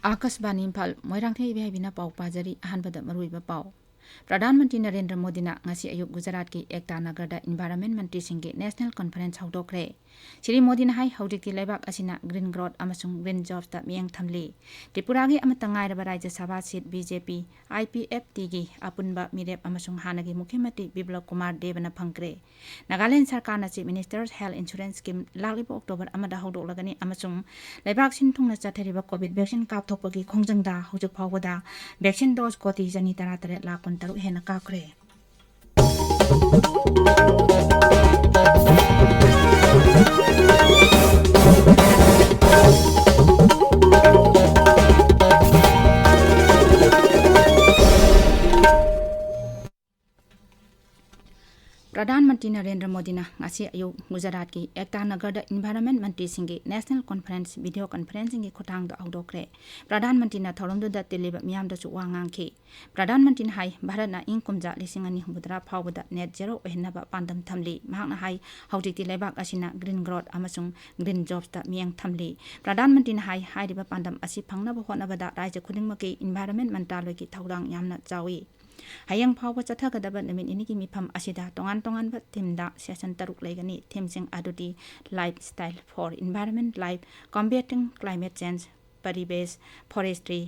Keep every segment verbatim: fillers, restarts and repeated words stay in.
ꯑꯥꯀꯥꯁꯕꯥꯅꯤ ꯏꯝꯐꯥꯜ, ꯃꯣꯏꯔꯥꯡꯊꯦꯝ ꯏꯕꯦꯍꯥꯏꯕꯤꯅ ꯄꯥꯎ ꯄꯥꯖꯔꯤ꯫ ꯑꯍꯥꯟꯕꯗ ꯃꯔꯨꯑꯣꯏꯕ ꯄꯥꯎ꯫ ꯄ꯭ꯔꯙꯥꯟ ꯃꯟꯇ꯭ꯔꯤ ꯅꯔꯦꯟꯗ꯭ꯔ ꯃꯣꯗꯤꯅ ꯉꯁꯤ ꯑꯌꯨꯛ ꯒꯨꯖꯔꯥꯠꯀꯤ ꯑꯦꯛꯇꯥ ꯅꯒꯔꯗ ꯏꯟꯚꯥꯏꯔꯟꯃꯦꯟ ꯃꯟꯇ꯭ꯔꯤꯁꯤꯡꯒꯤ ꯅꯦꯁꯅꯦꯜ ꯀꯣꯟꯐꯔꯦꯟꯁ ꯍꯧꯗꯣꯛꯈ꯭ꯔꯦ꯫ ꯁ꯭ꯔꯤ ꯃꯣꯗꯤꯅ ꯍꯥꯏ, ꯍꯧꯖꯤꯛꯇꯤ ꯂꯩꯕꯥꯛ ꯑꯁꯤꯅ ꯒ꯭ꯔꯤꯟ ꯒ꯭ꯔꯣꯊ ꯑꯃꯁꯨꯡ ꯒ꯭ꯔꯤꯟ ꯖꯣꯕꯁꯇ ꯃꯤꯠꯌꯦꯡ ꯊꯝꯂꯤ꯫ ꯇ꯭ꯔꯤꯄꯨꯔꯥꯒꯤ ꯑꯃꯠꯇ ꯉꯥꯏꯔꯕ Rajya Sabha seat B J P I P F ꯇꯤꯒꯤ ꯑꯄꯨꯟꯕ ꯃꯤꯔꯦꯞ ꯑꯃꯁꯨꯡ ꯍꯥꯟꯅꯒꯤ ꯃꯨꯈ꯭ꯌ ꯃꯟꯇ꯭ꯔꯤ ꯕꯤꯄ꯭ꯂꯕ ꯀꯨꯃꯥꯔ ꯗꯦꯕꯅ ꯐꯪꯈ꯭ꯔꯦ꯫ ꯅꯥꯒꯥꯂꯦꯟꯗ ꯁꯔꯀꯥꯔꯅ chief ministers health insurance scheme ꯂꯥꯛꯂꯤꯕ ꯑꯣꯛꯇꯣꯕꯔ ꯑꯃꯗ ꯍꯧꯗꯣꯛꯂꯒꯅꯤ ꯑꯃꯁꯨꯡ ꯂꯩꯕꯥꯛ ꯁꯤꯟ ꯊꯨꯡꯅ ꯆꯠꯊꯔꯤꯕ ꯀꯣꯚꯤꯗ ꯚꯦꯛꯁꯤꯟ ꯀꯥꯞꯊꯣꯛꯄꯒꯤ ꯈꯣꯡꯖꯪꯗ ꯍꯧꯖꯤꯛ ꯐꯥꯎꯕꯗ ꯚꯦꯛꯁꯤꯟ ꯗꯣꯁ ꯀꯣꯇꯤ ꯆꯅꯤ ꯇꯔꯥ ꯇꯔꯦꯠ ꯂꯥꯈ ꯀꯨꯟ ꯇꯔꯨꯛ ꯍꯦꯟꯅ ꯀꯥꯞꯈ꯭ꯔꯦ꯫ ꯄ꯭ꯔꯙꯥꯟ ꯃꯟꯇ꯭ꯔꯤ ꯅꯔꯦꯟꯗ꯭ꯔ ꯃꯣꯗꯤꯅ ꯉꯁꯤ ꯑꯌꯨꯛ ꯒꯨꯖꯔꯥꯠꯀꯤ ꯑꯦꯛꯇꯥ ꯅꯒꯔꯗ ꯏꯟꯚꯥꯏꯔꯟꯃꯦꯟ ꯃꯟꯇ꯭ꯔꯤꯁꯤꯡꯒꯤ ꯅꯦꯁꯅꯦꯜ ꯀꯣꯟꯐꯔꯦꯟꯁ ꯚꯤꯗꯤꯑꯣ ꯀꯣꯟꯐꯔꯦꯟꯁꯤꯡꯒꯤ ꯈꯨꯠꯊꯥꯡꯗ ꯍꯧꯗꯣꯛꯈ꯭ꯔꯦ꯫ ꯄ꯭ꯔꯙꯥꯟ ꯃꯟꯇ꯭ꯔꯤꯅ ꯊꯧꯔꯝꯗꯨꯗ ꯇꯤꯜꯂꯤꯕ ꯃꯤꯌꯥꯝꯗꯁꯨ ꯋꯥ ꯉꯥꯡꯈꯤ꯫ ꯄ꯭ꯔꯙꯥꯟ ꯃꯟꯇ꯭ꯔꯤꯅ ꯍꯥꯏ, ꯚꯥꯔꯠꯅ ꯏꯪ ꯀꯨꯝꯖꯥ ꯂꯤꯁꯤꯡ ꯑꯅꯤ ꯍꯨꯝꯐꯨꯇꯔꯥ ꯐꯥꯎꯕꯗ ꯅꯦꯠ ꯖꯦꯔꯣ ꯑꯣꯏꯍꯟꯅꯕ ꯄꯥꯟꯗꯝ ꯊꯝꯂꯤ꯫ ꯃꯍꯥꯛꯅ ꯍꯥꯏ, ꯍꯧꯖꯤꯛꯇꯤ ꯂꯩꯕꯥꯛ ꯑꯁꯤꯅ ꯒ꯭ꯔꯤꯟ ꯒ꯭ꯔꯣꯊ ꯑꯃꯁꯨꯡ ꯒ꯭ꯔꯤꯟ ꯖꯣꯕꯁꯇ ꯃꯤꯠꯌꯦꯡ ꯊꯝꯂꯤ꯫ ꯄ꯭ꯔꯙꯥꯟ ꯃꯟꯇ꯭ꯔꯤꯅ ꯍꯥꯏ, ꯍꯥꯏꯔꯤꯕ ꯄꯥꯟꯗꯝ ꯑꯁꯤ ꯐꯪꯅꯕ ꯍꯣꯠꯅꯕꯗ ꯔꯥꯖ꯭ꯌ ꯈꯨꯗꯤꯡꯃꯛꯀꯤ ꯏꯟꯚꯥꯏꯔꯟꯃꯦꯟ ꯃꯟꯇ꯭ꯔꯥꯂꯣꯏꯒꯤ ꯊꯧꯗꯥꯡ ꯌꯥꯝꯅ ꯆꯥꯎꯏ꯫ ꯍꯌꯦꯡ ꯐꯥꯎꯕ ꯆꯠꯊꯒꯗꯕ ꯅꯨꯃꯤꯠ ꯅꯤꯅꯤꯒꯤ ꯃꯤꯐꯝ ꯑꯁꯤꯗ ꯇꯣꯉꯥꯟ ꯇꯣꯉꯥꯟꯕ ꯊꯤꯝꯗ ꯁꯦꯁꯟ ꯇꯔꯨꯛ ꯂꯩꯒꯅꯤ꯫ ꯊꯤꯝꯁꯤꯡ ꯑꯗꯨꯗꯤ Lifestyle for Environment, Life, Combating Climate Change, Paribesh, Forestry,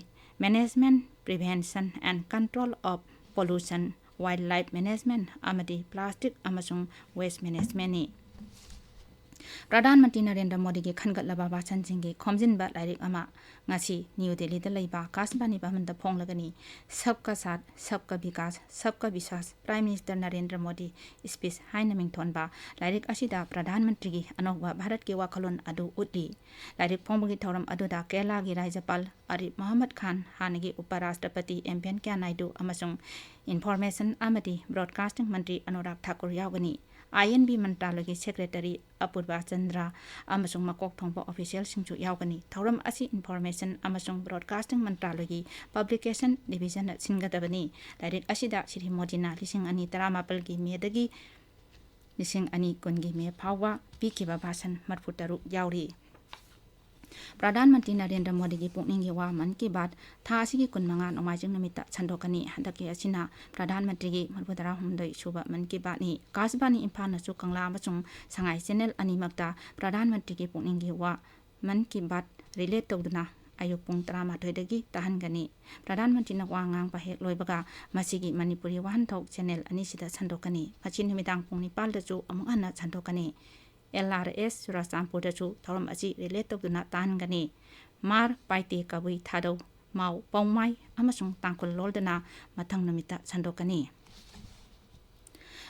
Management, Prevention and Control of Pollution, Wildlife Management ꯑꯃꯗꯤ Plastic ꯑꯃꯁꯨꯡ Waste Managementꯅꯤ꯫ ꯄ꯭ꯔꯙꯥꯟ ꯃꯟꯇ꯭ꯔꯤ ꯅꯔꯦꯟꯗ꯭ꯔ ꯃꯣꯗꯤꯒꯤ ꯈꯟꯒꯠꯂꯕ ꯚꯥꯁꯟꯁꯤꯡꯒꯤ ꯈꯣꯝꯖꯤꯟꯕ ꯂꯥꯏꯔꯤꯛ ꯑꯃ ꯉꯁꯤ ꯅ꯭ꯌꯨ ꯗꯦꯜꯂꯤꯗ ꯂꯩꯕ ꯑꯀꯥꯁꯕꯥꯅꯤ ꯚꯕꯟꯗ ꯐꯣꯡꯂꯒꯅꯤ꯫ ꯁꯕꯀꯥ ꯁꯥꯊ, ꯁꯕꯀꯥ Vikas, ꯁꯕꯀꯥ ꯕꯤꯁ꯭ꯋꯥꯁ, Prime Minister Narendra Modi Speech ꯍꯥꯏꯅ ꯃꯤꯡꯊꯣꯟꯕ ꯂꯥꯏꯔꯤꯛ ꯑꯁꯤꯗ ꯄ꯭ꯔꯙꯥꯟ ꯃꯟꯇ꯭ꯔꯤꯒꯤ ꯑꯅꯧꯕ ꯚꯥꯔꯠꯀꯤ ꯋꯥꯈꯜꯂꯣꯟ ꯑꯗꯨ ꯎꯠꯂꯤ꯫ ꯂꯥꯏꯔꯤꯛ ꯐꯣꯡꯕꯒꯤ ꯊꯧꯔꯝ ꯑꯗꯨꯗ ꯀꯦꯔꯂꯥꯒꯤ ꯔꯥꯖ꯭ꯌꯄꯥꯜ ꯑꯔꯤꯐ ꯃꯣꯍꯝꯃꯗ ꯈꯥꯟ, ꯍꯥꯟꯅꯒꯤ ꯎꯄ ꯔꯥꯁꯇ꯭ꯔꯄꯇꯤ ꯑꯦꯝ ꯚꯦꯡꯀꯌꯥ ꯅꯥꯏꯗꯨ ꯑꯃꯁꯨꯡ ꯏꯟꯐꯣꯔꯃꯦꯁꯟ ꯑꯃꯗꯤ ꯕ꯭ꯔꯣꯗꯀꯥꯁꯇꯤꯡ ꯃꯟꯇ꯭ꯔꯤ ꯑꯅꯨꯔꯥꯒ ꯊꯥꯀꯨꯔ ꯌꯥꯎꯒꯅꯤ꯫ ꯑꯥꯏ ꯑꯦꯟ ꯕꯤ ꯃꯟꯇ꯭ꯔꯥꯂꯣꯏꯒꯤ ꯁꯦꯀ꯭ꯔꯦꯇꯔꯤ ꯑꯄꯨꯔꯕ ꯆꯟꯗ꯭ꯔ ꯑꯃꯁꯨꯡ ꯃꯀꯣꯛ ꯊꯣꯡꯕ ꯑꯣꯐꯤꯁꯤꯌꯦꯜꯁꯤꯡꯁꯨ ꯌꯥꯎꯒꯅꯤ꯫ ꯊꯧꯔꯝ ꯑꯁꯤ ꯏꯟꯐꯣꯔꯃꯦꯁꯟ ꯑꯃꯁꯨꯡ ꯕ꯭ꯔꯣꯗꯀꯥꯁꯇꯤꯡ ꯃꯟꯇ꯭ꯔꯥꯂꯣꯏꯒꯤ ꯄꯕ꯭ꯂꯤꯀꯦꯁꯟ ꯗꯤꯕꯤꯖꯟꯅ ꯁꯤꯟꯒꯗꯕꯅꯤ꯫ ꯂꯥꯏꯔꯤꯛ ꯑꯁꯤꯗ ꯁ꯭ꯔꯤ ꯃꯣꯗꯤꯅ ꯂꯤꯁꯤꯡ ꯑꯅꯤ ꯇꯔꯥꯃꯥꯄꯜꯒꯤ ꯃꯦꯗꯒꯤ ꯂꯤꯁꯤꯡ ꯑꯅꯤ ꯀꯨꯟꯒꯤ ꯃꯦ ꯐꯥꯎꯕ ꯄꯤꯈꯤꯕ ꯚꯥꯁꯟ ꯃꯔꯤꯐꯨꯇꯔꯨꯛ ꯌꯥꯎꯔꯤ꯫ ꯄ꯭ꯔꯙꯥꯟ ꯃꯟꯇ꯭ꯔꯤ ꯅꯔꯦꯟꯗ꯭ꯔ ꯃꯣꯗꯤꯒꯤ ꯄꯨꯛꯅꯤꯡꯒꯤ ꯋꯥ ꯃꯟ ꯀꯤ ꯕꯥꯠ ꯊꯥ ꯑꯁꯤꯒꯤ ꯀꯨꯟꯃꯉꯥ ꯅꯣꯡꯃꯥꯏꯖꯤꯡ ꯅꯨꯃꯤꯠꯇ ꯁꯟꯗꯣꯛꯀꯅꯤ꯫ ꯍꯟꯗꯛꯀꯤ ꯑꯁꯤꯅ ꯄ꯭ꯔꯙꯥꯟ ꯃꯟꯇ꯭ꯔꯤꯒꯤ ꯃꯔꯤꯐꯨꯇꯔꯥꯍꯨꯝꯗꯣꯏ ꯁꯨꯕ ꯃꯟ ꯀꯤ ꯕꯥꯠꯅꯤ꯫ ꯑꯀꯥꯁꯕꯥꯅꯤ ꯏꯝꯐꯥꯜꯅꯁꯨ ꯀꯪꯂꯥ ꯑꯃꯁꯨꯡ ꯁꯉꯥꯏ ꯆꯦꯅꯦꯜ ꯑꯅꯤꯃꯛꯇ ꯄ꯭ꯔꯙꯥꯟ ꯃꯟꯇ꯭ꯔꯤꯒꯤ ꯄꯨꯛꯅꯤꯡꯒꯤ ꯋꯥ ꯃꯟ ꯀꯤ ꯕꯥꯠ ꯔꯤꯂꯦ ꯇꯧꯗꯨꯅ ꯑꯌꯨꯛ ꯄꯨꯡ ꯇꯔꯥꯃꯥꯊꯣꯏꯗꯒꯤ ꯇꯥꯍꯟꯒꯅꯤ꯫ ꯄ꯭ꯔꯙꯥꯟ ꯃꯟꯇ꯭ꯔꯤꯅ ꯋꯥ ꯉꯥꯡꯕ ꯍꯦꯛ ꯂꯣꯏꯕꯒ ꯃꯁꯤꯒꯤ ꯃꯅꯤꯄꯨꯔꯤ ꯋꯥꯍꯟꯊꯣꯛ ꯆꯦꯅꯦꯜ ꯑꯅꯤꯁꯤꯗ ꯁꯟꯗꯣꯛꯀꯅꯤ꯫ ꯃꯁꯤ ꯅꯨꯃꯤꯗꯥꯡ ꯄꯨꯡ ꯅꯤꯄꯥꯜꯗꯁꯨ ꯑꯃꯨꯛ ꯍꯟꯅ ꯁꯟꯗꯣꯛꯀꯅꯤ꯫ ꯑꯦꯜ ꯑꯥꯔ ꯑꯦꯁ ꯆꯨꯔꯥꯆꯥꯟꯄꯨꯔꯗꯁꯨ ꯊꯧꯔꯝ ꯑꯁꯤ ꯔꯤꯂꯦ ꯇꯧꯗꯨꯅ ꯇꯥꯍꯟꯒꯅꯤ꯫ ꯃꯥꯔ, ꯄꯥꯏꯇꯦ, ꯀꯕꯨꯏ, ꯊꯥꯗꯧ, ꯃꯥꯎ, ꯄꯥꯎꯃꯥꯏ ꯑꯃꯁꯨꯡ ꯇꯥꯡꯈꯨꯜ ꯂꯣꯜꯗꯅ ꯃꯊꯪ ꯅꯨꯃꯤꯠꯇ ꯁꯟꯗꯣꯛꯀꯅꯤ꯫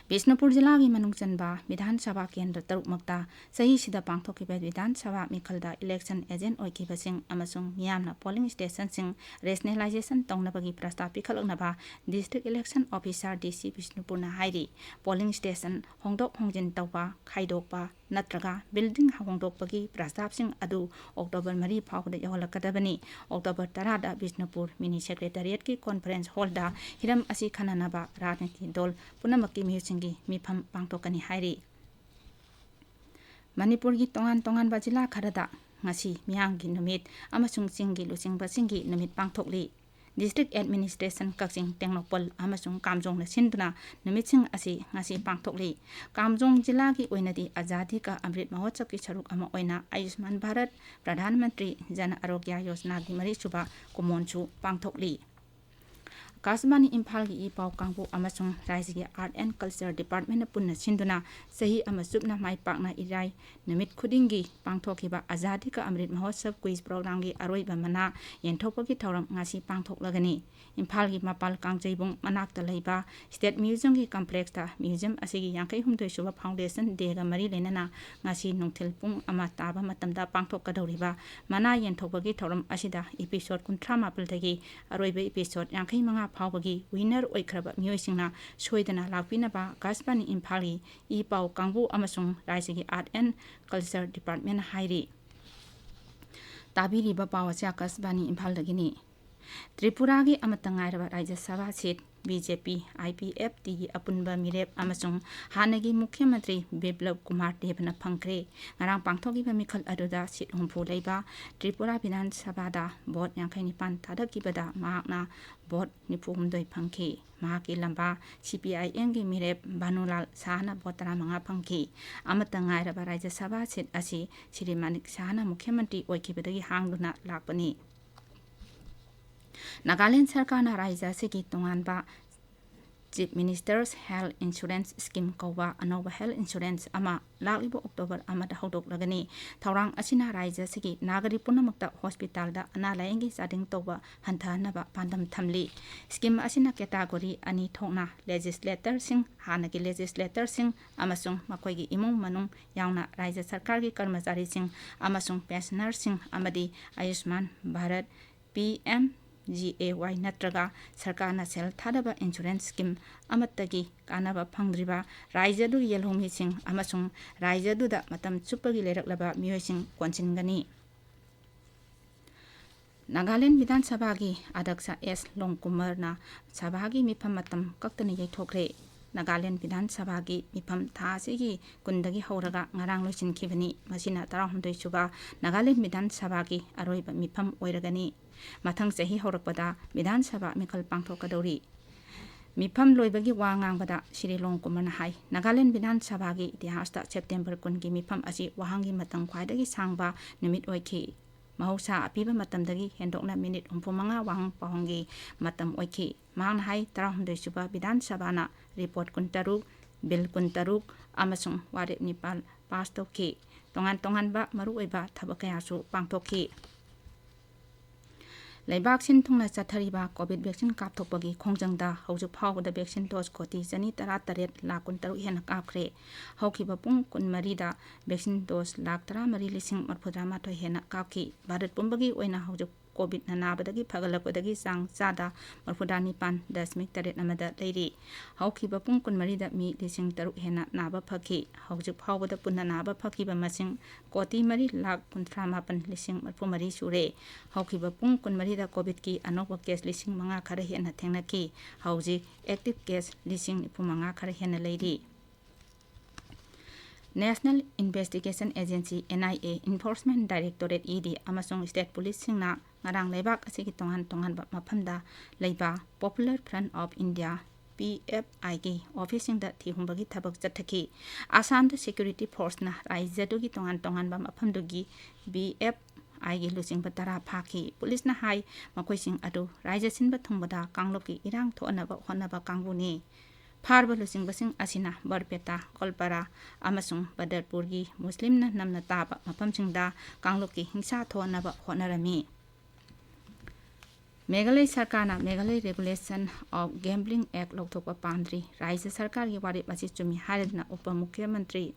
ꯕꯤꯁꯅꯨꯄꯨꯔ ꯖꯤꯂꯥꯒꯤ ꯃꯅꯨꯡ ꯆꯟꯕ ꯕꯤꯙꯥꯟ ꯁꯚꯥ ꯀꯦꯟꯗ꯭ꯔ ꯇꯔꯨꯛꯃꯛꯇ ꯆꯍꯤꯁꯤꯗ ꯄꯥꯡꯊꯣꯛꯈꯤꯕ ꯕꯤꯙꯥꯟ ꯁꯚꯥ ꯃꯤꯈꯜꯗ ꯏꯂꯦꯛꯁꯟ ꯑꯦꯖꯦꯟ ꯑꯣꯏꯈꯤꯕꯁꯤꯡ ꯑꯃꯁꯨꯡ ꯃꯤꯌꯥꯝꯅ ꯄꯣꯂꯤꯡ ꯁ꯭ꯇꯦꯁꯟꯁꯤꯡ ꯔꯦꯁꯅꯦꯂꯥꯏꯖꯦꯁꯟ ꯇꯧꯅꯕꯒꯤ ꯄ꯭ꯔꯁꯇꯥꯕ ꯄꯤꯈꯠꯂꯛꯅꯕ ꯗꯤꯁꯇ꯭ꯔꯤꯛ ꯏꯂꯦꯛꯁꯟ ꯑꯣꯐꯤꯁꯥꯔ, ꯗꯤ ꯁꯤ, ꯕꯤꯁꯅꯨꯄꯨꯔꯅ ꯍꯥꯏꯔꯤ꯫ ꯄꯣꯂꯤꯡ ꯁ꯭ꯇꯦꯁꯟ ꯍꯣꯡꯗꯣꯛ ꯍꯣꯡꯖꯤꯟ ꯇꯧꯕ, ꯈꯥꯏꯗꯣꯛꯄ ꯅꯠꯇ꯭ꯔꯒ ꯕꯤꯜꯗꯤꯡ ꯍꯣꯡꯗꯣꯛꯄꯒꯤ ꯄ꯭ꯔꯁꯇꯥꯕꯁꯤꯡ ꯑꯗꯨ ꯑꯣꯛꯇꯣꯕꯔ ꯃꯔꯤ ꯐꯥꯎꯕꯗ ꯌꯧꯍꯜꯂꯛꯀꯗꯕꯅꯤ꯫ ꯑꯣꯛꯇꯣꯕꯔ ꯇꯔꯥꯗ ꯕꯤꯁꯅꯨꯄꯨꯔ ꯃꯤꯅꯤ ꯁꯦꯀ꯭ꯔꯦꯇꯔꯤꯌꯦꯠꯀꯤ ꯀꯣꯟꯐꯔꯦꯟꯁ ꯍꯣꯜꯗ ꯍꯤꯔꯝ ꯑꯁꯤ ꯈꯟꯅꯅꯕ ꯔꯥꯖꯅꯤꯇꯤ ꯗꯣꯜ ꯄꯨꯝꯅꯃꯛꯀꯤ ꯃꯤꯍꯨꯠꯁꯤꯡꯒꯤ ꯃꯤꯐꯝ ꯄꯥꯡꯊꯣꯛꯀꯅꯤ ꯍꯥꯏꯔꯤ꯫ ꯃꯅꯤꯄꯨꯔꯒꯤ ꯇꯣꯉꯥꯟ ꯇꯣꯉꯥꯟꯕ ꯖꯤꯂꯥ ꯈꯔꯗ ꯉꯁꯤ ꯃꯤꯌꯥꯝꯒꯤ ꯅꯨꯃꯤꯠ ꯑꯃꯁꯨꯡ ꯆꯤꯡꯒꯤ ꯂꯨꯆꯤꯡꯕꯁꯤꯡꯒꯤ ꯅꯨꯃꯤꯠ ꯄꯥꯡꯊꯣꯛꯂꯤ꯫ ꯗꯤꯁꯇ꯭ꯔꯤꯛ ꯑꯦꯗꯃꯤꯅꯤꯁꯇ꯭ꯔꯦꯁꯟ ꯀꯛꯆꯤꯡ, ꯇꯦꯡꯅꯧꯄꯜ ꯑꯃꯁꯨꯡ ꯀꯥꯝꯖꯣꯡꯅ ꯁꯤꯟꯗꯨꯅ ꯅꯨꯃꯤꯠꯁꯤꯡ ꯑꯁꯤ ꯉꯁꯤ ꯄꯥꯡꯊꯣꯛꯂꯤ꯫ ꯀꯥꯝꯖꯣꯡ ꯖꯤꯂꯥꯒꯤ ꯑꯣꯏꯅꯗꯤ ꯑꯖꯥꯗꯤ ꯀꯥ ꯑꯃ꯭ꯔꯤꯠ ꯃꯍꯣꯠꯁꯕꯀꯤ ꯁꯔꯨꯛ ꯑꯃ ꯑꯣꯏꯅ ꯑꯌꯨꯁꯃꯥꯟ ꯚꯥꯔꯠ ꯄ꯭ꯔꯙꯥꯟ ꯃꯟꯇ꯭ꯔꯤ ꯖꯟ ꯑꯔꯣꯒ꯭ꯌ ꯌꯣꯖꯅꯥꯒꯤ ꯃꯔꯤꯁꯨꯕ ꯀꯨꯃꯣꯟꯁꯨ ꯄꯥꯡꯊꯣꯛꯂꯤ꯫ ꯑꯀꯥꯁꯕꯥꯅꯤ ꯏꯝꯐꯥꯜꯒꯤ ꯏ ꯄꯥꯎ ꯀꯥꯡꯕꯨ ꯑꯃꯁꯨꯡ ꯔꯥꯏꯖꯒꯤ ꯑꯥꯔꯠ ꯑꯦꯟ ꯀꯜꯆꯔ ꯗꯤꯄꯥꯔꯠꯃꯦꯟꯅ ꯄꯨꯟꯅ ꯁꯤꯟꯗꯨꯅ ꯆꯍꯤ ꯑꯃ ꯆꯨꯞꯅ ꯃꯥꯏ ꯄꯥꯛꯅ ꯏꯔꯥꯏ ꯅꯨꯃꯤꯠ ꯈꯨꯗꯤꯡꯒꯤ ꯄꯥꯡꯊꯣꯛꯈꯤꯕ ꯑꯖꯥꯗꯤ ꯀꯥ ꯑꯃ꯭ꯔꯤꯠ ꯃꯍꯣꯠꯁꯕ ꯀ꯭ꯋꯤꯖ ꯄ꯭ꯔꯣꯒ꯭ꯔꯥꯝꯒꯤ ꯑꯔꯣꯏꯕ ꯃꯅꯥ ꯌꯦꯟꯊꯣꯛꯄꯒꯤ ꯊꯧꯔꯝ ꯉꯁꯤ ꯄꯥꯡꯊꯣꯛꯂꯒꯅꯤ꯫ ꯏꯝꯐꯥꯜꯒꯤ ꯃꯄꯥꯜ ꯀꯥꯡꯖꯩꯕꯨꯡ ꯃꯅꯥꯛꯇ ꯂꯩꯕ ꯁ꯭ꯇꯦꯠ ꯃ꯭ꯌꯨꯖꯤꯌꯝꯒꯤ ꯀꯝꯄ꯭ꯂꯦꯛꯁꯇ ꯃ꯭ꯌꯨꯖꯤꯌꯝ ꯑꯁꯤꯒꯤ ꯌꯥꯡꯈꯩ ꯍꯨꯝꯗꯣꯏ ꯁꯨꯕ ꯐꯥꯎꯟꯗꯦꯁꯟ ꯗꯦꯒ ꯃꯔꯤ ꯂꯩꯅꯅ ꯉꯁꯤ ꯅꯨꯡꯊꯤꯜ ꯄꯨꯡ ꯑꯃ ꯇꯥꯕ ꯃꯇꯝꯗ ꯄꯥꯡꯊꯣꯛꯀꯗꯧꯔꯤꯕ ꯃꯅꯥ ꯌꯦꯟꯊꯣꯛꯄꯒꯤ ꯊꯧꯔꯝ ꯑꯁꯤꯗ ꯏꯄꯤꯁꯣꯗ ꯀꯨꯟꯊ꯭ꯔꯥ ꯃꯥꯄꯜꯗꯒꯤ ꯑꯔꯣꯏꯕ ꯏꯄꯤꯁꯣꯗ ꯌꯥꯡꯈꯩ ꯃꯉꯥ ꯐꯥꯎꯕꯒꯤ winner ꯑꯣꯏꯈ꯭ꯔꯕ ꯃꯤꯑꯣꯏꯁꯤꯡꯅ ꯁꯣꯏꯗꯅ ꯂꯥꯛꯄꯤꯅꯕ ꯑꯀꯥꯁꯕꯥꯅꯤ ꯏꯝꯐꯥꯜꯒꯤ ꯏ ꯄꯥꯎ ꯀꯥꯡꯕꯨ ꯑꯃꯁꯨꯡ ꯔꯥꯏꯖꯒꯤ Art and Culture Department ꯍꯥꯏꯔꯤ꯫ ꯇꯥꯕꯤꯔꯤꯕ ꯄꯥꯎ ꯑꯁꯤ ꯑꯀꯥꯁꯕꯥꯅꯤ ꯏꯝꯐꯥꯜꯗꯒꯤꯅꯤ꯫ ꯇ꯭ꯔꯤꯄꯨꯔꯥꯒꯤ ꯑꯃꯠꯇ ꯉꯥꯏꯔꯕ ꯔꯥꯖ꯭ꯌ ꯁꯚꯥ seat BJP IPFTꯒꯤ ꯑꯄꯨꯟꯕ ꯃꯤꯔꯦꯞ ꯑꯃꯁꯨꯡ ꯍꯥꯟꯅꯒꯤ ꯃꯨꯈ꯭ꯌ ꯃꯟꯇ꯭ꯔꯤ ꯕꯤꯄ꯭ꯂꯕ ꯀꯨꯃꯥꯔ ꯗꯦꯕꯅ ꯐꯪꯈ꯭ꯔꯦ꯫ ꯉꯔꯥꯡ ꯄꯥꯡꯊꯣꯛꯈꯤꯕ ꯃꯤꯈꯜ ꯑꯗꯨꯗ seat ꯍꯨꯝꯐꯨ ꯂꯩꯕ ꯇ꯭ꯔꯤꯄꯨꯔꯥ ꯕꯤꯙꯥꯟ ꯁꯚꯥꯗ vote ꯌꯥꯡꯈꯩ ꯅꯤꯄꯥꯟ ꯊꯥꯗꯈꯤꯕꯗ ꯃꯍꯥꯛꯅ vote ꯅꯤꯐꯨ ꯍꯨꯝꯗꯣꯏ ꯐꯪꯈꯤ꯫ ꯃꯍꯥꯛꯀꯤ ꯂꯝꯕꯥ CPIMꯒꯤ ꯃꯤꯔꯦꯞ ꯚꯥꯅꯨꯂꯥꯜ ꯁꯥꯍꯅ vote ꯇꯔꯥꯃꯉꯥ ꯐꯪꯈꯤ꯫ ꯑꯃꯠꯇ ꯉꯥꯏꯔꯕ ꯔꯥꯖ꯭ꯌ ꯁꯚꯥ seat ꯑꯁꯤ ꯁ꯭ꯔꯤ ꯃꯥꯅꯤꯛ ꯁꯥꯍꯅ ꯃꯨꯈ꯭ꯌ ꯃꯟꯇ꯭ꯔꯤ ꯑꯣꯏꯈꯤꯕꯗꯒꯤ ꯍꯥꯡꯗꯨꯅ ꯂꯥꯛꯄꯅꯤ꯫ ꯅꯥꯒꯥꯂꯦꯟ ꯁꯔꯀꯥꯔꯅ ꯔꯥꯖ꯭ꯌ ꯑꯁꯤꯒꯤ ꯇꯣꯉꯥꯟꯕ Chief Minister's Health Insurance Scheme ꯀꯧꯕ ꯑꯅꯧꯕ health insurance ꯑꯃ ꯂꯥꯛꯂꯤꯕ October ꯑꯃꯗ ꯍꯧꯗꯣꯛꯂꯒꯅꯤ꯫ ꯊꯧꯔꯥꯡ ꯑꯁꯤꯅ ꯔꯥꯖ꯭ꯌ ꯑꯁꯤꯒꯤ ꯅꯥꯒꯔꯤꯛ ꯄꯨꯝꯅꯃꯛꯇ hospitalꯗ ꯑꯅꯥ ꯂꯥꯌꯦꯡꯒꯤ ꯆꯥꯗꯤꯡ ꯇꯧꯕ ꯍꯟꯊꯍꯟꯅꯕ ꯄꯥꯟꯗꯝ ꯊꯝꯂꯤ꯫ Scheme ꯑꯁꯤꯅ category ꯑꯅꯤ ꯊꯣꯛꯅ legislatorꯁꯤꯡ, ꯍꯥꯟꯅꯒꯤ legislatorꯁꯤꯡ ꯑꯃꯁꯨꯡ ꯃꯈꯣꯏꯒꯤ ꯏꯃꯨꯡ ꯃꯅꯨꯡ ꯌꯥꯎꯅ ꯔꯥꯖ꯭ꯌ ꯁꯔꯀꯥꯔꯒꯤ ꯀꯔꯃꯆꯥꯔꯤꯁꯤꯡ ꯑꯃꯁꯨꯡ pensionerꯁꯤꯡ ꯑꯃꯗꯤ ꯑꯌꯨꯁꯃꯥꯟ ꯚꯥꯔꯠ, PMGAY ꯅꯠꯇ꯭ꯔꯒ ꯁꯔꯀꯥꯔꯅ ꯁꯦꯜ ꯊꯥꯗꯕ insurance scheme ꯑꯃꯠꯇꯒꯤ ꯀꯥꯟꯅꯕ ꯐꯪꯗ꯭ꯔꯤꯕ ꯔꯥꯖ꯭ꯌ ꯑꯗꯨꯒꯤ ꯌꯦꯜꯍꯧꯃꯤꯁꯤꯡ ꯑꯃꯁꯨꯡ ꯔꯥꯖ꯭ꯌ ꯑꯗꯨꯗ ꯃꯇꯝ ꯆꯨꯞꯄꯒꯤ ꯂꯩꯔꯛꯂꯕ ꯃꯤꯑꯣꯏꯁꯤꯡ ꯀꯣꯟꯁꯤꯟꯒꯅꯤ꯫ ꯅꯥꯒꯥꯂꯦꯟ ꯕꯤꯙꯥꯟ ꯁꯚꯥꯒꯤ ꯑꯗ꯭ꯌꯛꯁ ꯑꯦꯁ ꯂꯣꯡꯀꯨꯃꯔꯅ ꯁꯚꯥꯒꯤ ꯃꯤꯐꯝ ꯃꯇꯝ ꯀꯛꯇꯅ ꯌꯩꯊꯣꯛꯈ꯭ꯔꯦ꯫ ꯅꯥꯒꯥꯂꯦꯟ ꯕꯤꯙꯥꯟ ꯁꯚꯥꯒꯤ ꯃꯤꯐꯝ ꯊꯥ ꯑꯁꯤꯒꯤ ꯀꯨꯟꯗꯒꯤ ꯍꯧꯔꯒ ꯉꯔꯥꯡ ꯂꯣꯏꯁꯤꯟꯈꯤꯕꯅꯤ꯫ ꯃꯁꯤꯅ ꯇꯔꯥꯍꯨꯝꯗꯣꯏ ꯁꯨꯕ ꯅꯥꯒꯥꯂꯦꯟ ꯕꯤꯙꯥꯟ ꯁꯚꯥꯒꯤ ꯑꯔꯣꯏꯕ ꯃꯤꯐꯝ ꯑꯣꯏꯔꯒꯅꯤ꯫ ꯃꯊꯪ ꯆꯍꯤ ꯍꯧꯔꯛꯄꯗ ꯕꯤꯙꯥꯟ ꯁꯚꯥ ꯃꯤꯈꯜ ꯄꯥꯡꯊꯣꯛꯀꯗꯧꯔꯤ꯫ ꯃꯤꯐꯝ ꯂꯣꯏꯕꯒꯤ ꯋꯥ ꯉꯥꯡꯕꯗ ꯁ꯭ꯔꯤ ꯂꯣꯡꯀꯨꯃꯔꯅ ꯍꯥꯏ, ꯅꯥꯒꯥꯂꯦꯟ ꯕꯤꯙꯥꯟ ꯁꯚꯥꯒꯤ ꯏꯇꯤꯍꯥꯁꯇ September ꯀꯨꯟꯒꯤ ꯃꯤꯐꯝ ꯑꯁꯤ ꯋꯥꯍꯪꯒꯤ ꯃꯇꯝ ꯈ꯭ꯋꯥꯏꯗꯒꯤ ꯁꯥꯡꯕ ꯅꯨꯃꯤꯠ ꯑꯣꯏꯈꯤ꯫ ꯃꯍꯧꯁꯥ ꯑꯄꯤꯕ ꯃꯇꯝꯗꯒꯤ ꯍꯦꯟꯗꯣꯛꯅ minute ꯍꯨꯝꯐꯨ ꯃꯉꯥ ꯋꯥꯍꯪ ꯄꯥꯎꯍꯪꯒꯤ ꯃꯇꯝ ꯑꯣꯏꯈꯤ꯫ ꯃꯍꯥꯛꯅ ꯍꯥꯏ, ꯇꯔꯥꯍꯨꯝꯗꯣꯏ ꯁꯨꯕ ꯕꯤꯙꯥꯟ ꯁꯚꯥꯅ report ꯀꯨꯟꯇꯔꯨꯛ, bill ꯀꯨꯟꯇꯔꯨꯛ ꯑꯃꯁꯨꯡ ꯋꯥꯔꯦꯞ ꯅꯤꯄꯥꯜ pass ꯇꯧꯈꯤ꯫ ꯇꯣꯉꯥꯟ ꯇꯣꯉꯥꯟꯕ ꯃꯔꯨꯑꯣꯏꯕ ꯊꯕꯛ ꯀꯌꯥꯁꯨ ꯄꯥꯡꯊꯣꯛꯈꯤ꯫ ꯂꯩꯕꯥꯛ ꯁꯤꯟ ꯊꯨꯡꯅ ꯆꯠꯊꯔꯤꯕ COVID vaccine ꯀꯥꯞꯊꯣꯛꯄꯒꯤ ꯈꯣꯡꯖꯪꯗ ꯍꯧꯖꯤꯛ ꯐꯥꯎꯕꯗ vaccine dose ꯀꯣꯇꯤ ꯆꯅꯤ ꯇꯔꯥꯇꯔꯦꯠ ꯂꯥꯈ ꯀꯨꯟꯇꯔꯨꯛ ꯍꯦꯟꯅ ꯀꯥꯞꯈ꯭ꯔꯦ꯫ ꯍꯧꯈꯤꯕ ꯄꯨꯡ ꯀꯨꯟꯃꯔꯤꯗ vaccine dose ꯂꯥꯈ ꯇꯔꯥꯃꯔꯤ ꯂꯤꯁꯤꯡ ꯃꯔꯤꯐꯨꯇꯔꯥꯃꯥꯊꯣꯏ ꯍꯦꯟꯅ ꯀꯥꯞꯈꯤ꯫ ꯚꯥꯔꯠ ꯄꯨꯝꯕꯒꯤ ꯑꯣꯏꯅ ꯍꯧꯖꯤꯛ ꯀꯣꯚꯤꯗꯅ ꯅꯥꯕꯗꯒꯤ ꯐꯒꯠꯂꯛꯄꯗꯒꯤ ꯆꯥꯡ ꯆꯥꯗ ꯃꯔꯤꯐꯨꯇꯔꯥꯅꯤꯄꯥꯟ ꯗꯁꯃꯤꯛ ꯇꯔꯦꯠ ꯑꯃꯗ ꯂꯩꯔꯤ꯫ ꯍꯧꯈꯤꯕ ꯄꯨꯡ ꯀꯨꯟꯃꯔꯤꯗ ꯃꯤ ꯂꯤꯁꯤꯡ ꯇꯔꯨꯛ ꯍꯦꯟꯅ ꯅꯥꯕ ꯐꯈꯤ꯫ ꯍꯧꯖꯤꯛ ꯐꯥꯎꯕꯗ ꯄꯨꯟꯅ ꯅꯥꯕ ꯐꯈꯤꯕ ꯃꯁꯤꯡ ꯀꯣꯇꯤ ꯃꯔꯤ ꯂꯥꯈ ꯀꯨꯟꯊ꯭ꯔꯥ ꯃꯥꯄꯟ ꯂꯤꯁꯤꯡ ꯃꯔꯤꯐꯨ ꯃꯔꯤ ꯁꯨꯔꯦ꯫ ꯍꯧꯈꯤꯕ ꯄꯨꯡ ꯀꯨꯟꯃꯔꯤꯗ ꯀꯣꯚꯤꯗꯀꯤ ꯑꯅꯧꯕ ꯀꯦꯁ ꯂꯤꯁꯤꯡ ꯃꯉꯥ ꯈꯔ ꯍꯦꯟꯅ ꯊꯦꯡꯅꯈꯤ꯫ ꯍꯧꯖꯤꯛ ꯑꯦꯛꯇꯤꯚ ꯀꯦꯁ ꯂꯤꯁꯤꯡ ꯅꯤꯐꯨ ꯃꯉꯥ ꯈꯔ ꯍꯦꯟꯅ ꯂꯩꯔꯤ꯫ National Investigation Agency, N I A, Enforcement Directorate, E D, ꯑꯃꯁꯨꯡ ꯁ꯭ꯇꯦꯠ ꯄꯨꯂꯤꯁꯁꯤꯡꯅ ꯉꯔꯥꯡ ꯂꯩꯕꯥꯛ ꯑꯁꯤꯒꯤ ꯇꯣꯉꯥꯟ ꯇꯣꯉꯥꯟꯕ ꯃꯐꯝꯗ ꯂꯩꯕ Popular Front of India, P F I, ꯒꯤ ꯑꯣꯐꯤꯁꯁꯤꯡꯗ ꯊꯤꯍꯨꯝꯕꯒꯤ ꯊꯕꯛ ꯆꯠꯊꯈꯤ꯫ ꯑꯁꯥꯝꯗ ꯁꯦꯀ꯭ꯌꯨꯔꯤꯇꯤ ꯐꯣꯔꯁꯅ ꯔꯥꯖ꯭ꯌꯗꯨꯒꯤ ꯇꯣꯉꯥꯟ ꯇꯣꯉꯥꯟꯕ ꯃꯐꯝꯗꯨꯒꯤ B F I ꯒꯤ ꯂꯨꯆꯤꯡꯕ ꯇꯔꯥ ꯐꯥꯈꯤ꯫ ꯄꯨꯂꯤꯁꯅ ꯍꯥꯏ, ꯃꯈꯣꯏꯁꯤꯡ ꯑꯗꯨ ꯔꯥꯖ꯭ꯌ ꯁꯤꯟꯕ ꯊꯨꯡꯕꯗ ꯀꯥꯡꯂꯨꯞꯀꯤ ꯏꯔꯥꯡ ꯊꯣꯛꯍꯟꯅꯕ ꯍꯣꯠꯅꯕ ꯀꯥꯡꯕꯨꯅꯤ꯫ ꯐꯥꯔꯕ ꯂꯨꯆꯤꯡꯕꯁꯤꯡ ꯑꯁꯤꯅ ꯕꯔꯄꯦꯇꯥ, ꯒꯣꯜꯄꯥꯔꯥ ꯑꯃꯁꯨꯡ ꯕꯗꯔꯄꯨꯔꯒꯤ ꯃꯨꯁꯂꯤꯝꯅ ꯅꯝꯅ ꯇꯥꯕ ꯃꯐꯝꯁꯤꯡꯗ ꯀꯥꯡꯂꯨꯞꯀꯤ ꯍꯤꯡꯁꯥ ꯊꯣꯛꯍꯟꯅꯕ ꯍꯣꯠꯅꯔꯝꯃꯤ꯫ ꯃꯦꯘꯥꯂꯌ ꯁꯔꯀꯥꯔꯅ Meghalaya Regulation of Gambling Act ꯂꯧꯊꯣꯛꯄ ꯄꯥꯝꯗ꯭ꯔꯤ꯫ ꯔꯥꯖ꯭ꯌ ꯁꯔꯀꯥꯔꯒꯤ ꯋꯥꯔꯦꯞ ꯑꯁꯤ ꯆꯨꯝꯃꯤ ꯍꯥꯏꯔꯗꯨꯅ ꯎꯄ ꯃꯨꯈ꯭ꯌ ꯃꯟꯇ꯭ꯔꯤ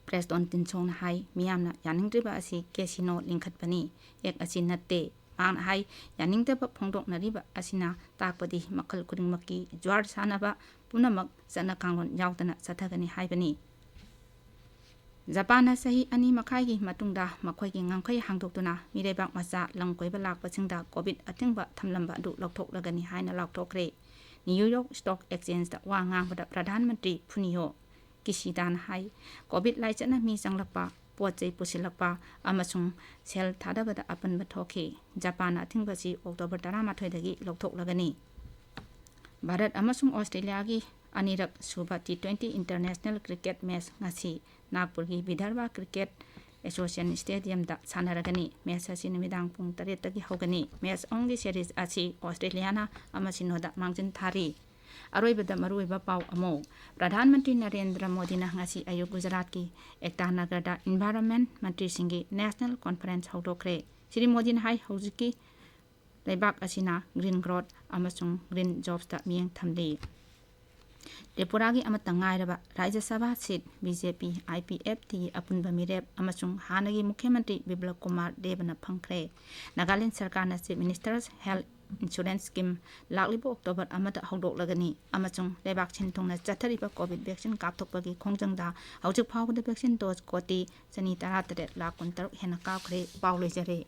ꯄ꯭ꯔꯦꯁꯇꯣꯟ ꯇꯤꯟꯁꯣꯡꯅ ꯍꯥꯏ, ꯃꯤꯌꯥꯝꯅ ꯌꯥꯅꯤꯡꯗ꯭ꯔꯤꯕ ꯑꯁꯤ ꯀꯦꯁꯤꯅꯣ ꯂꯤꯡꯈꯠꯄꯅꯤ, ꯑꯦꯛ ꯑꯁꯤ ꯅꯠꯇꯦ꯫ ꯃꯍꯥꯛꯅ ꯍꯥꯏ, ꯌꯥꯅꯤꯡꯗꯕ ꯐꯣꯡꯗꯣꯛꯅꯔꯤꯕ ꯑꯁꯤꯅ ꯇꯥꯛꯄꯗꯤ ꯃꯈꯜ ꯈꯨꯗꯤꯡꯃꯛꯀꯤ ꯖ꯭ꯋꯥꯔ ꯁꯥꯟꯅꯕ ꯄꯨꯝꯅꯃꯛ ꯆꯠꯅ ꯀꯥꯡꯂꯣꯟ ꯌꯥꯎꯗꯅ ꯆꯠꯊꯒꯅꯤ ꯍꯥꯏꯕꯅꯤ꯫ ꯖꯄꯥꯟꯅ ꯆꯍꯤ ꯑꯅꯤ ꯃꯈꯥꯏꯒꯤ ꯃꯇꯨꯡꯗ ꯃꯈꯣꯏꯒꯤ ꯉꯝꯈꯩ ꯍꯥꯡꯗꯣꯛꯇꯨꯅ ꯃꯤꯔꯩꯕꯥꯛ ꯃꯆꯥ ꯂꯝ ꯀꯣꯏꯕ ꯂꯥꯛꯄꯁꯤꯡꯗ ꯀꯣꯚꯤꯗ ꯑꯊꯤꯡꯕ ꯊꯝꯂꯝꯕ ꯑꯗꯨ ꯂꯧꯊꯣꯛꯂꯒꯅꯤ ꯍꯥꯏꯅ ꯂꯥꯎꯊꯣꯛꯈ꯭ꯔꯦ꯫ ꯅ꯭ꯌꯨ ꯌꯣꯔꯛ ꯁ꯭ꯇꯣꯛ ꯑꯦꯛꯁꯆꯦꯟꯖꯇ ꯋꯥ ꯉꯥꯡꯕꯗ ꯄ꯭ꯔꯙꯥꯟ ꯃꯟꯇ꯭ꯔꯤ ꯐꯨꯅꯤꯌꯣ ꯀꯤꯁꯤꯗꯥꯅ ꯍꯥꯏ, ꯀꯣꯚꯤꯗ ꯂꯥꯏꯆꯠꯅ ꯃꯤ ꯆꯪꯂꯛꯄ, ꯄꯣꯠ ꯆꯩ ꯄꯨꯁꯤꯜꯂꯛꯄ ꯑꯃꯁꯨꯡ ꯁꯦꯜ ꯊꯥꯗꯕꯗ ꯑꯄꯟꯕ ꯊꯣꯛꯈꯤ꯫ ꯖꯄꯥꯟꯅ ꯑꯊꯤꯡꯕꯁꯤ ꯑꯣꯛꯇꯣꯕꯔ ꯇꯔꯥꯃꯥꯊꯣꯏꯗꯒꯤ ꯂꯧꯊꯣꯛꯂꯒꯅꯤ꯫ ꯚꯥꯔꯠ ꯑꯃꯁꯨꯡ ꯑꯣꯁꯇ꯭ꯔꯦꯂꯤꯌꯥꯒꯤ ꯑꯅꯤꯔꯛ ꯁꯨꯕ T twenty international cricket match ꯉꯁꯤ ꯅꯥꯒꯄꯨꯔꯒꯤ ꯕꯤꯗꯔꯚꯥ ꯀ꯭ꯔꯤꯀꯦꯠ ꯑꯦꯁꯣꯁꯤꯌꯦꯁꯟ ꯁ꯭ꯇꯦꯗꯤꯌꯝꯗ ꯁꯥꯟꯅꯔꯒꯅꯤ꯫ ꯃꯦꯆ ꯑꯁꯤ ꯅꯨꯃꯤꯗꯥꯡ ꯄꯨꯡ ꯇꯔꯦꯠꯇꯒꯤ ꯍꯧꯒꯅꯤ꯫ ꯃꯦꯆ ꯑꯍꯨꯝꯒꯤ ꯁꯦꯔꯤꯖ ꯑꯁꯤ ꯑꯣꯁꯇ꯭ꯔꯦꯂꯤꯌꯥꯅ ꯑꯃ ꯁꯤꯅꯣꯗ ꯃꯥꯡꯖꯤꯟ ꯊꯥꯔꯤ꯫ ꯑꯔꯣꯏꯕꯗ ꯃꯔꯨꯑꯣꯏꯕ ꯄꯥꯎ ꯑꯃꯨꯛ꯫ ꯄ꯭ꯔꯙꯥꯟ ꯃꯟꯇ꯭ꯔꯤ ꯅꯔꯦꯟꯗ꯭ꯔ ꯃꯣꯗꯤꯅ ꯉꯁꯤ ꯑꯌꯨꯛ ꯒꯨꯖꯔꯥꯠꯀꯤ ꯑꯦꯛꯇꯥ ꯅꯒꯔꯗ ꯏꯟꯚꯥꯏꯔꯣꯟꯃꯦꯟ ꯃꯟꯇ꯭ꯔꯤꯁꯤꯡꯒꯤ ꯅꯦꯁꯅꯦꯜ ꯀꯣꯟꯐꯔꯦꯟꯁ ꯍꯧꯗꯣꯛꯈ꯭ꯔꯦ꯫ ꯁ꯭ꯔꯤ ꯃꯣꯗꯤꯅ ꯍꯥꯏ, ꯍꯧꯖꯤꯛꯀꯤ ꯂꯩꯕꯥꯛ ꯑꯁꯤꯅ ꯒ꯭ꯔꯤꯟ ꯒ꯭ꯔꯣꯊ ꯑꯃꯁꯨꯡ ꯒ꯭ꯔꯤꯟ ꯖꯣꯕꯁꯇ ꯃꯤꯠꯌꯦꯡ ꯊꯝꯂꯤ꯫ ꯇ꯭ꯔꯤꯄꯨꯔꯥꯒꯤ ꯑꯃꯠꯇ ꯉꯥꯏꯔꯕ Rajya Sabha seat B J P I P F ꯇꯤꯒꯤ ꯑꯄꯨꯟꯕ ꯃꯤꯔꯦꯞ ꯑꯃꯁꯨꯡ ꯍꯥꯟꯅꯒꯤ ꯃꯨꯈ꯭ꯌ ꯃꯟꯇ꯭ꯔꯤ ꯕꯤꯄ꯭ꯂꯕ ꯀꯨꯃꯥꯔ ꯗꯦꯕꯅ ꯐꯪꯈ꯭ꯔꯦ꯫ ꯅꯥꯒꯥꯂꯦꯟ ꯁꯔꯀꯥꯔꯅ chief ministers health insurance scheme ꯂꯥꯛꯂꯤꯕ ꯑꯣꯛꯇꯣꯕꯔ ꯑꯃꯗ ꯍꯧꯗꯣꯛꯂꯒꯅꯤ ꯑꯃꯁꯨꯡ ꯂꯩꯕꯥꯛ ꯁꯤꯟ ꯊꯨꯡꯅ ꯆꯠꯊꯔꯤꯕ ꯀꯣꯚꯤꯗ ꯚꯦꯛꯁꯤꯟ ꯀꯥꯞꯊꯣꯛꯄꯒꯤ ꯈꯣꯡꯖꯪꯗ ꯍꯧꯖꯤꯛ ꯐꯥꯎꯕꯗ ꯚꯦꯛꯁꯤꯟ ꯗꯣꯁ ꯀꯣꯇꯤ ꯆꯅꯤ ꯇꯔꯥꯇꯔꯦꯠ ꯂꯥꯈ ꯀꯨꯟꯇꯔꯨꯛ ꯍꯦꯟꯅ ꯀꯥꯞꯈ꯭ꯔꯦ꯫ ꯄꯥꯎ ꯂꯣꯏꯖꯔꯦ꯫